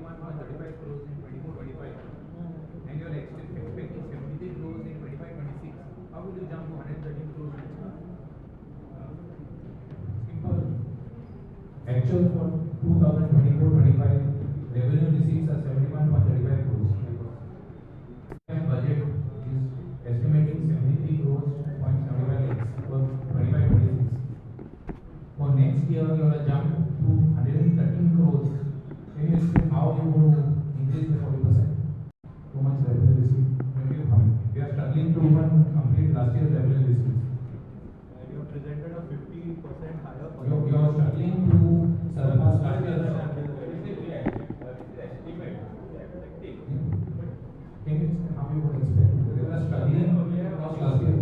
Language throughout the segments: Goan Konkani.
71.35 crores in 24-25 and you are expecting 73 crores in 25-26, how will you jump to 113 crores next year? Simple. Actual for 2024-25 revenue receipts are 71.35 crores. Budget is estimating 73 crores 0.75 lakhs for 25-26. For next year, you are jump to 113 crores. Can you explain how you going to increase the 40%? Too much revenue receipt. We are struggling to even complete last year's revenue receipts. You have presented a 50% higher. You are struggling to surpass last year's. Estimate. Can you explain how you would expect? We are struggling across last year.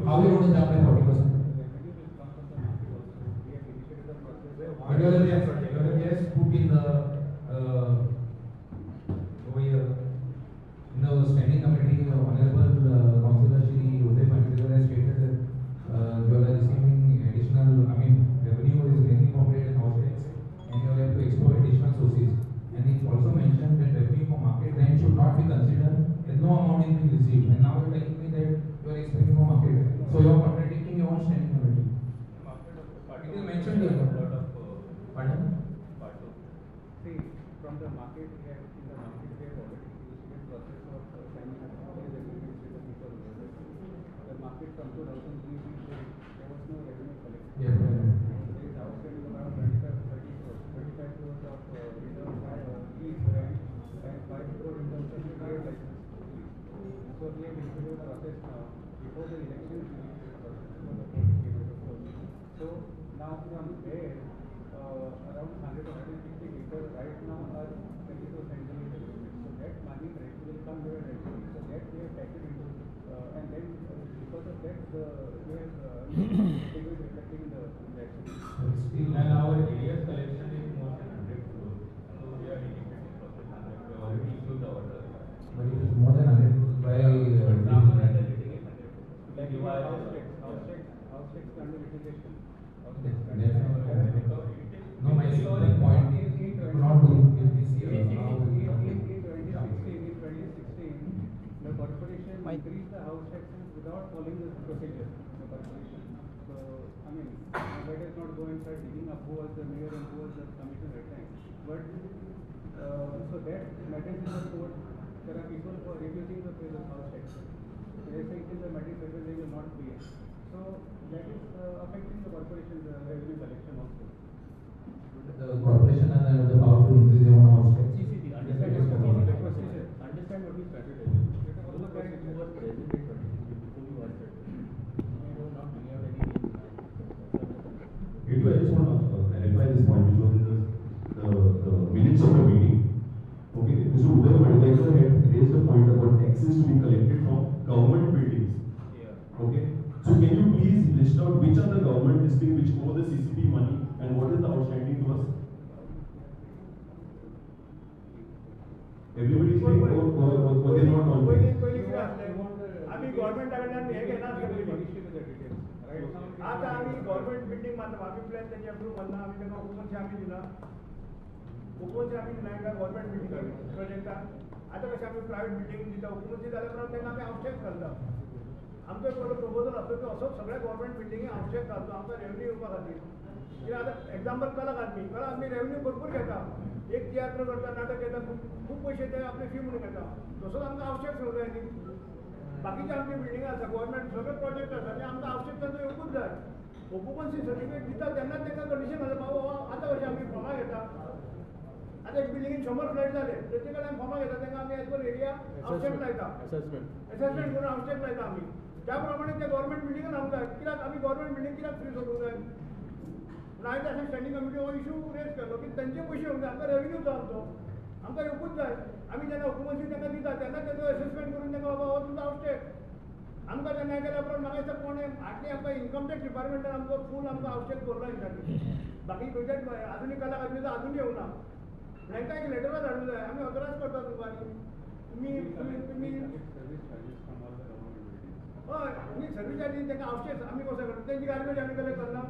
How you going to jump by 40%? But you have just put in the over here in the standing committee, Honorable Councillor Shri Uday Mandekar has stated that you are receiving additional, I mean, revenue is mainly from trade and house tax, and you have to explore additional sources. And it's also mentioned that revenue for market rent should not be considered as no amount is being received. And now you are telling me that you are expecting for market rent. So you are contradicting your own standing committee. It is mentioned here. Pardon? See, from the market, we have, in the market, we have already initiated process of signing up all these agreements with the people over there. The market from 2003, there was no revenue collected. Yeah. There is outstanding around 25 to 30 crores, 35 crores of return by lease rent and 5 crore in terms of trade license. So we have initiated process now before the election, we initiated process before the court came into force. So now from there, around 100 to 150 people right now are 22 central agreement. So that money will come here gradually. So that we have taken into, and then because of that, we have figures reflecting the transaction. And our arrears collection is more than 100 crores. So we are initiating process on that. We already issued the order. But it is more than 100 crores by. Like house tax under litigation. No, my simple point is you could not do it this year. In 2016, the corporation increased the house taxes without following the procedure. The corporation. So, I mean, let us not go and start digging up who was the mayor and who was the commissioner at time. But so that matters in the court. There are people who are refusing to pay the house taxes. They say till the matter settled, they will not pay. So that is affecting the corporation's revenue collection also. The corporation has the power to increase their own house tax. See, understand what we started as. Those who were present in 2016 before we answered, we were not bringing out any names. I just want to clarify this point, which was in the minutes of the meeting. Okay, Mr. Uday Mandekar had raised a point about taxes to be collected from government buildings. Yeah. Okay. So can you please list out which are the government listing which owe the CCP money and what is the outstanding to us? Everybody is paying or they not on paying? आम्ही गव्हर्नमेंट आता आम्ही गव्हर्नमेंट बिल्डिंग मारता आम्ही प्लॅन त्यांनी अप्रूव्ह करना आम्ही तांकां ओपनशी आमी दिला ओपनशी आमी दिला तांकां गव्हर्नमेंट बिल्डिंग प्रोजेक्टाक आतां कशें आमी प्रायवेट बिल्डिंग दिता ओपनशी जाल्या उपरांत तांकां आमी आवश्यक घालता. आमचो एक प्रपोजल आसलो की असोच सगळ्या गव्हर्नमेंट बिल्डिंगी आवश्यक घालचो आमकां रेवन्यू येवपा खातीर. कित्याक आतां एग्जाम्पल कला अकादमी, कला अकादमी रेवन्यू भरपूर घेता, एक तियात्र करता, नाटक घेता, खूब पयशे ते आपले फी म्हणून घेता. तसोच आमकां आवश्यक घेवंक जाय न्ही. बाकीचे आमचे बिल्डिंगां आसा गव्हर्नमेंट सगळे प्रोजेक्ट आसा ते आमकां आवश्यक तांचो येवकूच जाय. ऑक्युपन्सी सर्टिफिकेट दिता तेन्नाच तांकां कंडिशन घालता बाबा आतां कशें आमी फॉर्मां घेता. आतां एक बिल्डिंगेन 100 फ्लॅट जाले प्रत्येक कडेन आमी फॉर्मां घेता तांकां आमी एज पर एरिया आवश्यक लायता, एसेसमेंट करून आवश्यक लायता आमी. त्या प्रमाणे ते गव्हर्नमेंट बिल्डिंगान हाडूंक जाय. कित्याक आमी गव्हर्नमेंट बिल्डिंग कित्याक फ्री सोडूंक जाय? पूण हांवें अशें स्टँडींग कमिटी हो इशू रेज केलो की तांचे पयशे येवंक जाय, आमकां रेवन्यू तो आमचो आमकां येवकूच जाय. आमी जेन्ना ऑक्युपन्सी तांकां दिता तेन्ना तेजो एसेसमेंट करून तांकां बाबा हो तुमचो आवश्यक. आमकां तेन्ना केल्या उपरांत म्हाका दिसता कोणें हाडली आमकां इन्कम टॅक्स डिपार्टमेंटान आमचो फूल आमकां आवश्यक दवरला तेंच्यांनी. बाकी खंयच्याच आजुनूय कला अकादमी आजून येवना. तांकां एक लेटरां धाडूंक जाय आमी ऑथरायज करता तुमकां न्ही तुमी तुमी हय न्ही सर्वीस चार्जीस तांकां आवश्यक आमी कसो करता? तेंची गार्बेज आमी कलेक्ट करना,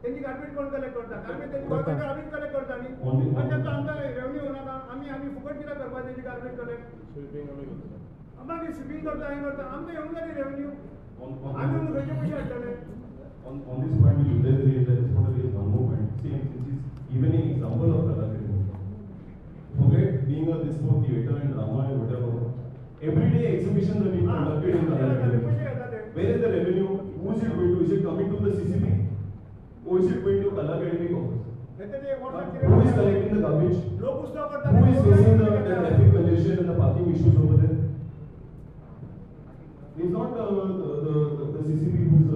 तेंची गार्बेज कोण कलेक्ट करता? गार्बेज तेंची गव्हर्नमेंट आमीच कलेक्ट करता न्ही. आनी तांचो आमकां फुकट कित्याक करपाचें तेजी गार्बेज कलेक्ट? मागीर स्विपींग करता हें करता आमकां येवंक जाय रेवन्यू, आमी खंयचे पयशे हाडटले? On this point, we I just want to raise one more point. Same, since it's even an example of Kala Academy. Forget being a this for theatre and drama and whatever. Everyday exhibitions are being conducted in Kala Academy. Where is the revenue? Who is it going to? Is it coming to the CCP? Or is it going to Kala Academy office? Who is collecting the garbage? Who is facing the traffic congestion and the parking issues over there? It's not the CCP who's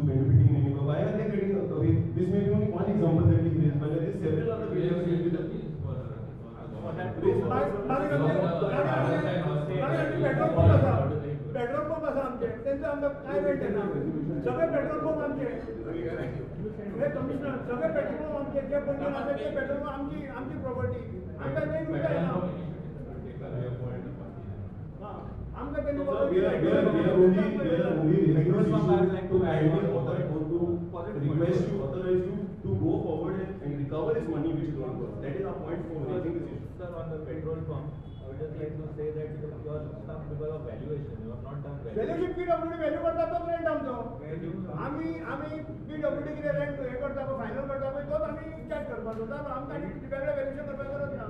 benefiting in any way. Why are they getting away? This may be only one example that is raised, but there is several other buildings with the. Petrol pump आसा आमचे, तेंचो आमकां काय रेंट येना, सगळे पेट्रोल पंप आमचे. हे कमिशनर सगळे पेट्रोल पंप आमचे, जे पणजे आसा ते पेट्रोल पंप आमची आमची प्रॉपर्टी, आमकां एक रुपया येना. आमकां तेणी request you, authorize you to go forward and recover this money which belongs to us. That is our point for raising this issue. Sir, on the petrol pump, I would just like to say that you are stuck because of valuation. You have not done valuation. Valuation PWD value करता तोच रेंट आमचो. आमी आमी PWD कितें रेंट हें करता पळय, फायनल करता पळय, तोच आमी चार्ज करपाचो. आमकां आनी वेगळें व्हॅल्युएशन करपाक गरज ना.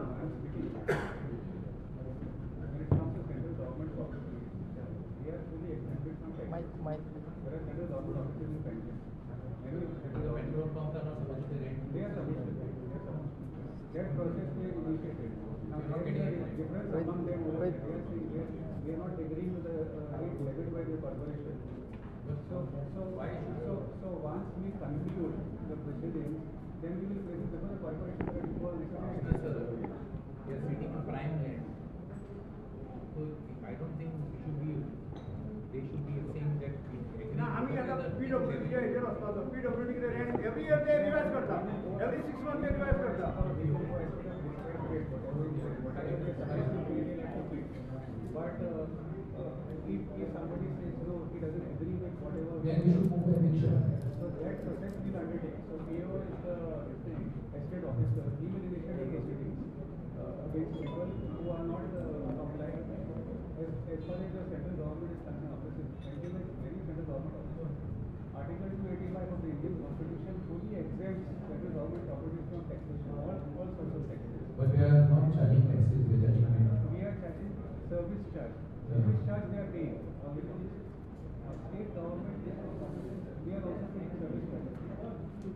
The petrol pumps are not supposed to pay rent. They are supposed to pay. That process we have initiated. Now there is a difference among them. They are not agreeing to the rate levied by the corporation. So once we conclude the proceedings, then we will present before the corporation that it was necessary. Sir, we are sitting on prime land, so I don't think we should be. They should be saying that we agree. ना आमी आतां PWD हेजेर वचपाचो. PWD कितें रेंट एवरी इयर ते रिवायज करता, एवरी 6 मंथ ते रिवायज करता. But if somebody says no, he doesn't agree with whatever, then we should move by picture. So that process we will undertake. So PO is the estate officer. He will initiate the proceedings against people who are not compliant. As far as the central government is concerned, offices, many central government offices. Article 285 of the Indian Constitution fully exempts central government properties from taxation, all sorts of taxes. But we are not charging taxes, we are charging rent. We are charging service charge. Service charge they are paying. State government offices, they are also paying service charge.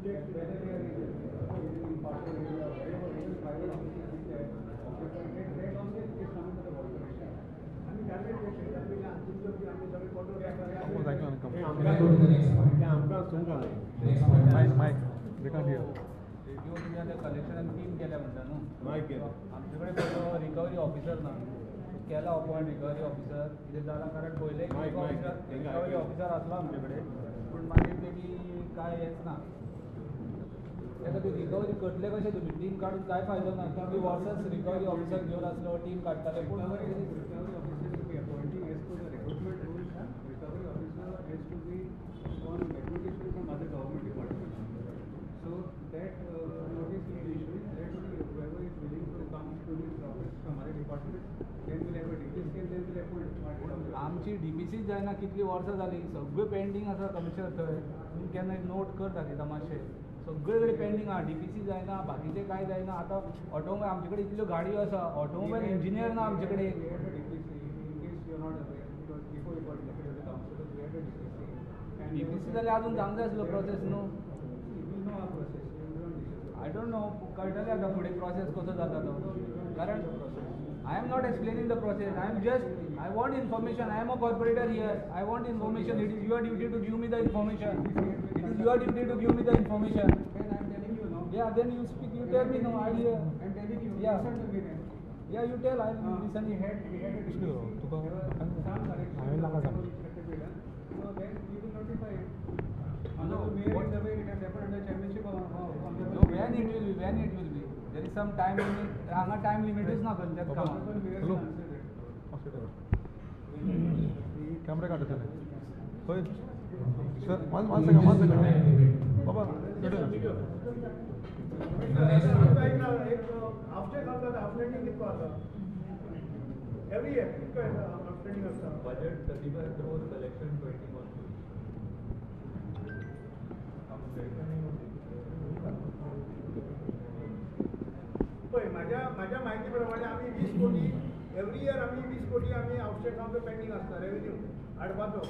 Whether they are in part of India or wherever, even private offices which they are occupied, that also is coming to the corporation. Can I go to the next point? Next point. Mic, they can't hear. Radio तुम्ही आतां कलेक्शनान टीम केल्या म्हणटा न्हू, आमचे कडेन रिकवरी ऑफिसर ना केला अपॉयंट रिकवरी ऑफिसर. कितें जालां कारण पयले रिकवरी ऑफिसर आसलो आमचे कडेन, पूण मागीर तेजी कांय हेंच ना. तेका ती रिकवरी करतले कशें तुमी टीम काडून कांय फायदो ना. कितली वर्सां रिकवरी ऑफिसर घेवन आसलो टीम काडटाले, पूण recovery officer to be appointing as per the recruitment rules. Recovery officer has to be on deputation from other government departments. So that notice will be issued. That will be whoever is willing to come to this office from other departments, then will have a DPC and then will appoint. आमची डीपीसीच जायना कितली वर्सां जाली, सगळें पेंडींग आसा कमिशनर थंय. तुमी केन्ना नोट कर दाखयता मातशें, सगळे कडेन पेंडींग आहा. डीपीसी जायना, बाकीचें कांय जायना. आतां ऑटोमोबायल आमचे कडेन इतल्यो गाडयो आसा, ऑटोमोबायल इंजिनियर ना आमचे कडेन. डीपीसी जाल्यार अजून जावंक जाय आसलो प्रोसेस न्हू. I don't know, कळटलें आतां फुडें प्रोसेस कसो जाता तो. कारण I am not explaining the process. I am just, I want information. I am a corporator here. I want information. It is your duty to give me the information. It is your duty to give me the information. Then I am telling you now. Yeah, then you speak. You tell me no. I hear. I am telling you. Yeah. Listen to me then. Yeah, you tell. I will listen. We had a DPC. Some correction. So then we will notify it. No, mayor is aware. It has happened under chairmanship of. No, when it will be? When it will be? There is some time limit. हांगा टायम लिमिटूच ना खंयच्याच कामाक. हॅलो, कॅमेरा काडटा हय sir. One second, one second बाबा. एक हाफ चेक आसता, हाफ रेटिंग कितको आसा? एवरी इयर कितको येता आउटस्टँडींग आसता? Budget 35 crore, collection 21 crore. पळय म्हाज्या म्हायती प्रमाणे आमी 20 कोटी एवरी इयर आमी 20 कोटी आमी आउटस्टँड आमचो पेंडींग आसता रेवेन्यू हाडपाचो.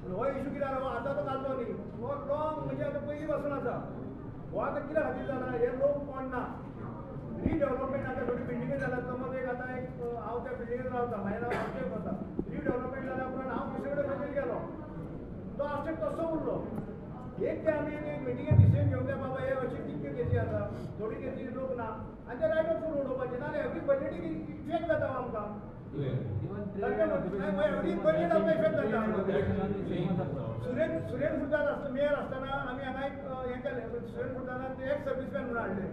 पूण हो इशू कितें जाला, आतां तो घातलो न्ही, हो लॉंग म्हणजे आतां पयलीं पासून आसा. हो आतां कित्या खातीर जाला, हे लोक कोण ना रिडेवलपमेंट आतां थोडी बिल्डिंगे जाल्यात. समज एक आतां एक हांव त्या बिल्डिंगेन रावता, म्हाजें नांव आक्षेप आसा. रिडेवलपमेंट जाल्या उपरांत हांव दुसरे कडेन खंय गेलो, तो आक्षेप तसो उरलो. एक ते आमी एक मिटिंगेन डिसिजन घेवंक जाय, बाबा हे अशी कितक्यो केसी आसा, थोडी केसी लोक ना आनी ते रायट ऑफ करून उडोवपाचे, नाजाल्यार एवरी बजेटीक इफेक्ट जाता आमकां. एवरी बजेट आमकां इफेक्ट जाता. सुरेन फुडदार आसता मेयर आसतना आमी हांगा एक हें केलें, सुरेन फुडदारान एक्स सर्विसमॅन म्हणून हाडले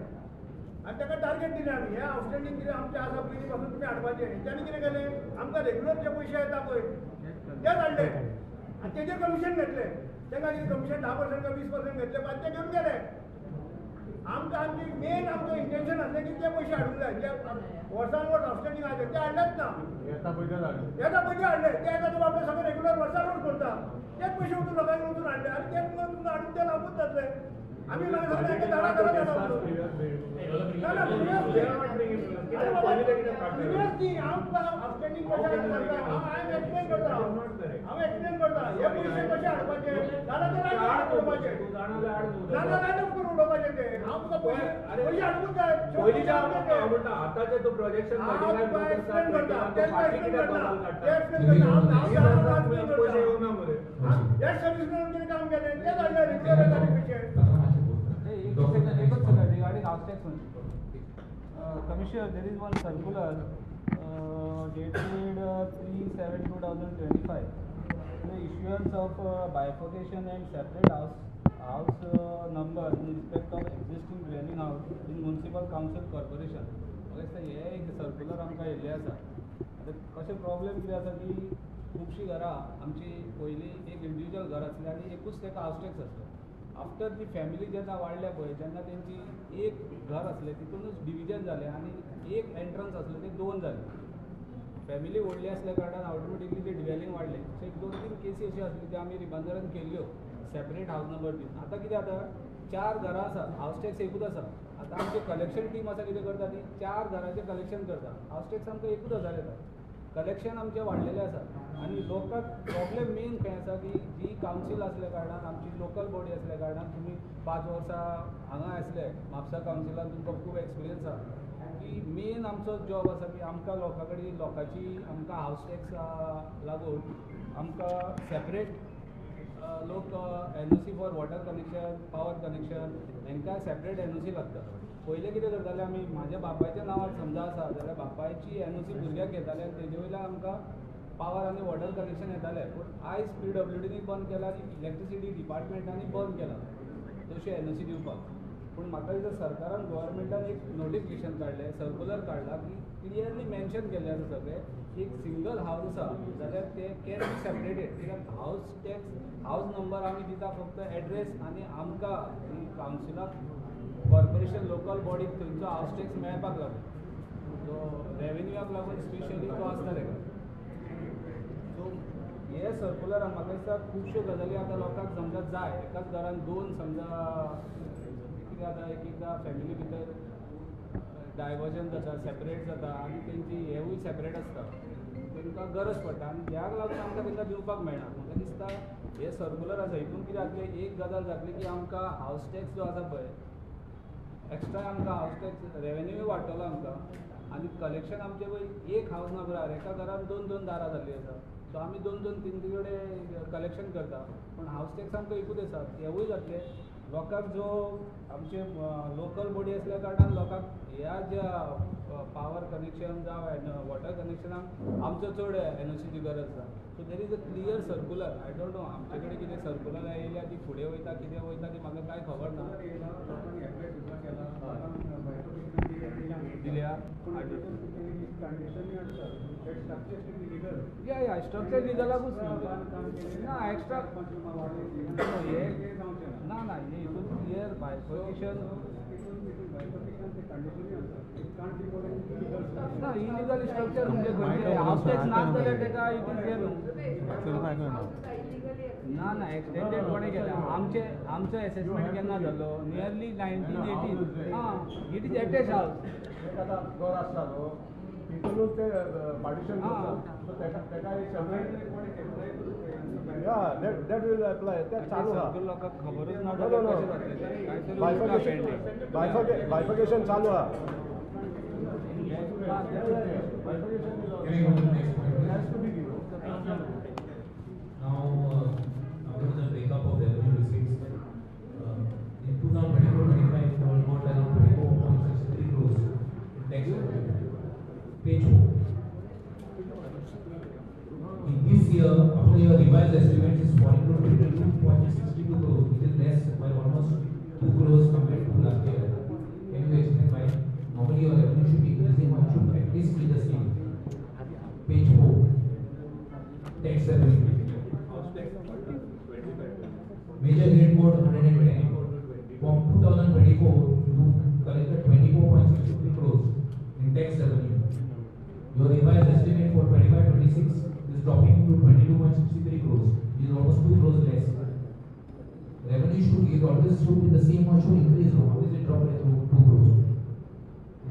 आनी ताका टार्गेट दिलें आमी, हें आउटस्टँडींग कितें आमचें आसा पयलीं पासून तुमी हाडपाचें. तेणें कितें केलें, आमकां रेगुलर जे पयशे येता पळय तेच हाडले आनी तेजेर कमिशन घेतलें. तांकां कितें कमिशन 10% काय 20% घेतले, आनी ते घेवन गेले. आमकां आमची मेन आमचो इंटेन्शन आसलें की ते पयशे हाडूंक जाय, जे वर्सान वर्स आउटस्टँडींग आसा ते हाडलेच ना. येता पयशे हाडले, ते येता तुका आपले सगळे रेगुलर वर्सान वर्स करता, तेच पयशे वचून लोकांनी वचून हाडले आनी तेच तुमकां हाडून ते लागूच जातले. आमी मागीर सगळे दारां दारां जाता. ना प्रिवियस न्ही, हांव तुका आउटस्टँडींग कशें सांगता, हांव एक्सप्लेन करता, हांव एक्सप्लेन करता हे पयशे कशे हाडपाचे, नाजाल्यार ते रायट ऑफ उडोवपाचे, नाजाल्यार रायट ऑफ करून उडोवपाचे ते. हांव तुका पयशे पयशे हाडूंक जाय. आतांचे तूं प्रोजेक्शन हांव तुका एक्सप्लेन करता, ते एक्सप्लेन करता, ते एक्सप्लेन करता. हांव एक्सप्लेन करता. ह्या सर्विसमॅन कितें काम केलें तेच हाडले रेगुलर येताले पयशे. एकच second regarding house tax. Commissioner, there is one circular dated 3/7/2025. The issuance of bifurcation and separate house number in respect of existing dwelling house in Municipal Council Corporation. म्हाका दिसता हे एक सर्कुलर आमकां येयल्लें आसा. आतां कशें प्रॉब्लेम कितें आसा की खुबशीं घरां आमची पयलीं एक इंडिविज्युअल घर आसलें आनी एकूच ताका हावस टॅक्स आसलो. आफ्टर ती फॅमिली जेन्ना वाडल्या पळय तेन्ना तेंची एक घर आसलें तितूनच डिविजन जालें आनी एक एंट्रन्स आसलें तें 2 जालें. फॅमिली व्हडली आसल्या कारणान ऑटोमॅटिकली ती ड्वेलिंग वाडलें. सो एक 2-3 केसी अश्यो आसल्यो त्यो आमी रिबंदरान केल्ल्यो सेपरेट हावस नंबर दिवन. आतां कितें जाता, 4 घरां आसा, हावस टॅक्स एकूच आसा. आतां आमची कलेक्शन टीम आसा कितें करता ती 4 घरांचें कलेक्शन करता. हावस टॅक्स आमकां 1,000 येता, कलेक्शन आमचें वाडलेलें आसा. आनी लोकांक प्रॉब्लेम मेन खंय आसा की जी कावन्सील आसल्या कारणान, आमची लोकल बॉडी आसल्या कारणान, तुमी 5 वर्सां हांगा आसले म्हापसा कावन्सिलान, तुमकां खूब एक्सपिरियन्स आसा की मेन आमचो जॉब आसा की आमकां लोकां कडेन लोकांची आमकां हावस टॅक्स लागून आमकां सेपरेट लोक NOC for water connection, power connection हांकां सेपरेट NOC लागता. पयलें कितें करताले आमी, म्हाज्या बापायच्या नांवार समजा आसा जाल्यार बापायची NOC भुरग्याक घेताले आनी तेजे वयल्यान आमकां पावर आनी वॉटर कनेक्शन येतालें. पूण आयज PWDनी बंद केलां आनी इलेक्ट्रिसिटी डिपार्टमेंटांनी बंद केलां तश्यो NOC दिवपाक. पूण म्हाका दिसता सरकारान गव्हर्मेंटान एक नोटिफिकेशन काडलें, सर्कुलर काडलां की क्लियरली मेन्शन केल्लें आसा सगळें की एक सिंगल हावस आसा जाल्यार ते can be separated. कित्याक हावस टॅक्स हावस नंबर आमी दिता फक्त एड्रेस आनी आमकां कावन्सिलाक कॉर्पोरेशन लोकल बॉडीक थंयचो हावस टॅक्स मेळपाक लागलो. सो रेवेन्यूआक लागून स्पेशली तो आसता तेका. सो हे सर्कुलरान म्हाका दिसता खुबश्यो गजाली आतां लोकांक समजा जाय. एकाच घरान 2 समजा कितें जाता, एक एकदां फॅमिली भितर डायवर्जन जाता, सेपरेट जाता आनी तेंची हेवूय सेपरेट आसता, तांकां गरज पडटा आनी ह्याक लागून आमकां तांकां दिवपाक मेळना. म्हाका दिसता हे सर्कुलर आसा हितून कितें जातलें, एक गजाल जातली की आमकां हावस टॅक्स जो आसा पळय एक्स्ट्रा आमकां हावस टॅक्स रेवेन्यूय वाडटलो आमकां आनी कलेक्शन आमचें पळय एक हावस नंबरार एका घरान 2-2 दारां जाल्लीं आसा. सो आमी 2-2, 3-3 कडेन कलेक्शन करता, पूण हावस टॅक्स आमकां एकूच आसा. तेवूय जातलें. लोकांक जो आमचे लोकल बॉडी आसल्या कारणान लोकांक ह्या ज्या पावर कनेक्शन जावं वॉटर कनेक्शनाक आमचो चड NOCची गरज आसा. So there is a clear circular. I don't know आमचे कडेन कितें सर्कुलर आयिल्ल्या ती फुडें वयता कितें वयता ती म्हाका कांय खबर ना. दिल्या या या स्ट्रक्चर लिगलाकूच ना एक्स्ट्रा ना ना हे हितून क्लियर बायफर्केशन ना इलिगल स्ट्रक्चर म्हणजे खंयचें हावस टॅक्स ना जाल्यार तेका it is हें न्हू. ना ना एक्सटेंडेड कोणें केलें आमचे आमचो एसेसमेंट केन्ना जालो नियरली 1980. आं it is attach house. आतां घर आसता न्हू तितूनच ते पार्टिशन करता सो तेका तेका सगळें या that will apply ते चालू आहा. लोकांक खबरूच ना. No no बायफर्केशन चालू आहा. Can we go to the next point, please? Now, now go to the breakup of revenue receipts. In 2024-25, we all got around 24.63 crores in tax revenue. Page 4. In this year, after your revised estimates is falling to 22.62 crores, which is less by almost 2 crores compared to last year. Can you explain why? Normally your revenue should be increasing, one should at least be the same. Page 4. Tax revenue. Major grade code 110. From 2024, you collected 24.63 crores in tax revenue. Your revised estimate for 25-26 is dropping to 22.63 crores. It is almost 2 crores less. Revenue should is always should be the same or should increase. How is it dropped by 2 crores?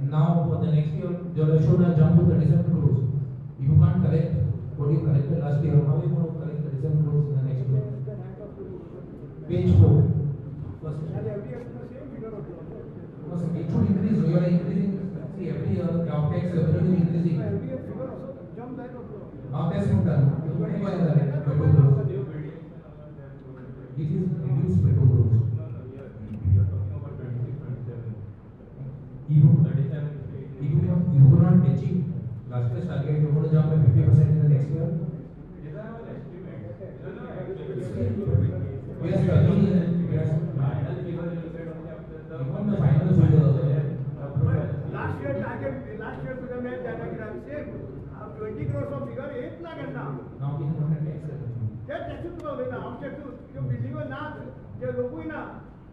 And now for the next year, you should have jumped to 37 crores. If you can't collect what you collected last year, how are you going to collect 37 crores in the next year? Page 4. First. Because it should increase. You are increasing. See, every year our tax revenue is increasing. Now tax not done. It is reduced by 2 crores. If you could not achieve last year's target, you are going to jump by 50% in the next year. We are struggling. Even the final figure. Last year target, last year सुद्धा मेळ जाता कित्याक सेम 20 crores of figure येत ना केन्ना. Now कितें म्हणटा टॅक्स revenue. ते टॅक्सूच तुका उलयना हांव टॅक्सूच त्यो बिल्डिंगो नाच ते लोकूय ना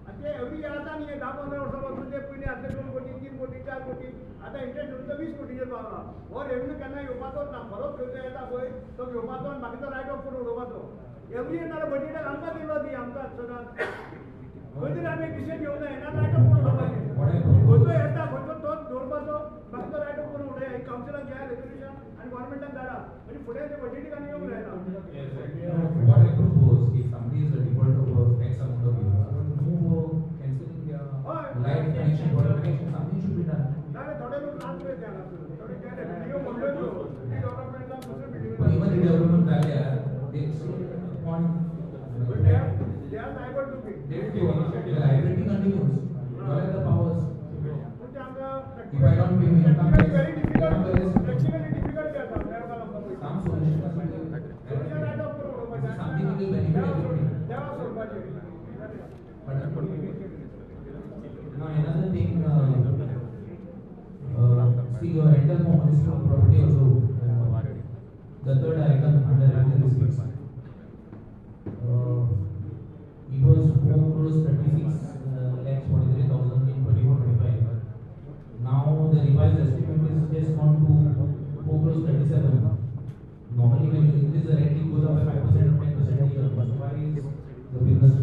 आनी ते एवरी इयर आतां न्ही 10-15 वर्सां पासून ते पयलीं आसले 2 कोटी 3 कोटी 4 कोटी आतां इंट्रस्ट धरून तो 20 कोटीचेर पावला. हो रेवेन्यू केन्ना येवपाचोच ना. खरोच खंयचो येता पळय तो घेवपाचो आनी बाकीचो रायट ऑफ करून उडोवपाचो. एवरी इयर नाल्यार बजेटाक आमकां दिलो ती आमकां सदांच खंय तरी आमी डिसिजन घेवंक जाय ना रायट ऑफ करून उडोवपाचें. खंयचो येता खंयचो तोच दवरपाचो बाकीचो रायट ऑफ करून उडया. कावन्सिलाक घेया रेजोल्युशन आनी गव्हर्मेंटान धाडा म्हणजे फुडें ते बजेटीक आनी येवंक जायना. What I propose, if somebody is a default of X amount of years, move cancelling their light connection, water connection, something should be done. ना थोडे लोक नाच पळय ते हांगासर थोडे केले बिल्डिंगो मोडल्यो त्यो रिडेवलपमेंटाक दुसरे बिल्डिंगो. But even redevelopment जाल्यार they still want. They are liable to pay. They will pay. The liability continues. What are the powers? पूण ते आमकां If I don't pay, income tax, very difficult, income tax, practically difficult ते आसा. Some solution must be there. Solution right off करून उडोवपाचें. Something will benefit everybody. देवा सोडपाचें. But now another thing, see your rental for municipal property also. The third item under revenue receipts. It was 4 crores 36 lakhs 43,000 in 24-25. Now the revised estimate is just gone to 4 crores 37. Normally when you increase the rent, it goes up by 5% or 10% a year. But why is the biggest